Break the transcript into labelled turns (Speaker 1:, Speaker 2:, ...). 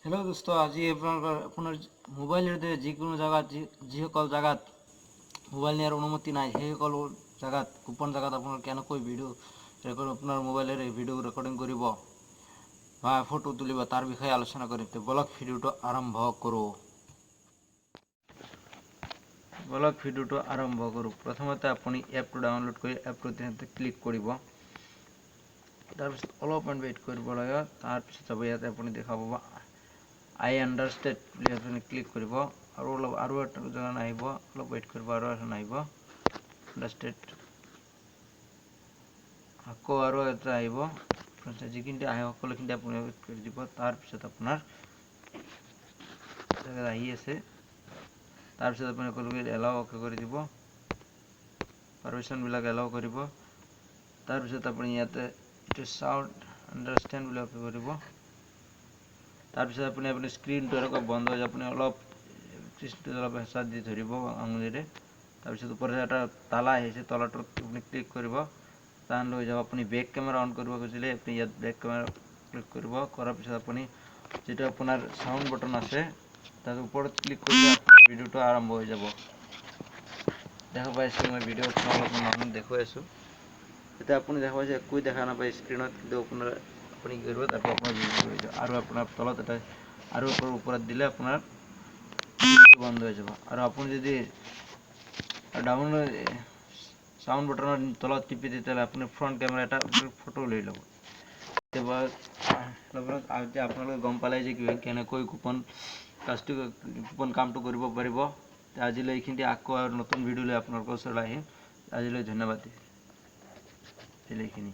Speaker 1: Hello' দোস্ত, আজি আপোনালোকৰ আপোনাৰ মোবাইলেৰে যিকোনো জেগাত, যিসকল জেগাত মোবাইল নিয়াৰ অনুমতি নাই, সেইসকল জেগাত, গোপন জেগাত আপোনাৰ কেনেকৈ ভিডিঅ' ৰেকৰ্ড, আপোনাৰ মোবাইলেৰে ভিডিঅ' ৰেকৰ্ডিং কৰিব বা ফটো তুলিব, তাৰ বিষয়ে আলোচনা কৰিম। তো বলক, ভিডিঅ'টো আৰম্ভ কৰোঁ। বলক, ভিডিঅ'টো আৰম্ভ কৰোঁ। প্ৰথমতে আপুনি এপটো ডাউনলোড কৰি এপটোত ক্লিক কৰিব। তাৰপিছত অলপমান ৱেইট কৰিব লাগে। তাৰপিছত যাব ইয়াতে আপুনি দেখা পাব "আই আণ্ডাৰষ্টেণ্ড" বুলি, আপুনি ক্লিক কৰিব। আৰু অলপ আৰু এটা জেগা আহিব, অলপ ৱেইট কৰিব। আৰু এখন আহিব আণ্ডাৰষ্টেণ্ড, আকৌ আৰু এটা আহিব। যিখিনি আহে সকলোখিনি আপুনি কৰি দিব। তাৰপিছত আপোনাৰ আহি আছে। তাৰপিছত আপুনি সকলোকে এলাও অ'কে কৰি দিব, পাৰমিশ্যনবিলাক এলাও কৰিব। তাৰপিছত আপুনি ইয়াতে এইটো চাউণ্ড আণ্ডাৰষ্টেণ্ড বুলি অ'কে কৰিব। তাৰপিছত আপুনি স্ক্ৰীণটো এনেকুৱা বন্ধ হৈ যাব। আপুনি অলপ স্ক্ৰীণটো অলপ হেঁচা দি ধৰিব আঙুলিৰে। তাৰপিছত ওপৰত এটা তালা আহিছে, তলাটোত আপুনি ক্লিক কৰিব, টান লৈ যাব। আপুনি বেক কেমেৰা অন কৰিব খুজিলে আপুনি ইয়াত বেক কেমেৰা ক্লিক কৰিব। কৰাৰ পিছত আপুনি যিটো আপোনাৰ চাউণ্ড বটন আছে, তাৰ ওপৰত ক্লিক কৰিলে আপোনাৰ ভিডিঅ'টো আৰম্ভ হৈ যাব। দেখা পাইছোঁ, মই ভিডিঅ' অলপ দেখুৱাই আছোঁ। তেতিয়া আপুনি দেখা পাইছে, একোৱে দেখা নাপায় স্ক্ৰীণত। কিন্তু আপোনাৰ আপুনি কি কৰিব, তাৰপৰা আপোনাৰ ভিডিঅ' হৈ যাব। আৰু আপোনাৰ তলত এটা আৰু ওপৰত দিলে আপোনাৰ বন্ধ হৈ যাব। আৰু আপুনি যদি ডাউনলোড চাউণ্ড বটনৰ তলত টিপি, তেতিয়াহ'লে আপুনি ফ্ৰণ্ট কেমেৰা এটা ফটো লৈ ল'ব। এতিয়া আপোনালোকে গম পালে যে কেনেকৈ গোপন কাজটো, গোপন কামটো কৰিব পাৰিব। আজিলৈ এইখিনি। আকৌ আৰু নতুন ভিডিঅ' লৈ আপোনালোকৰ ওচৰলৈ আহিম। আজিলৈ ধন্যবাদ। এইখিনি।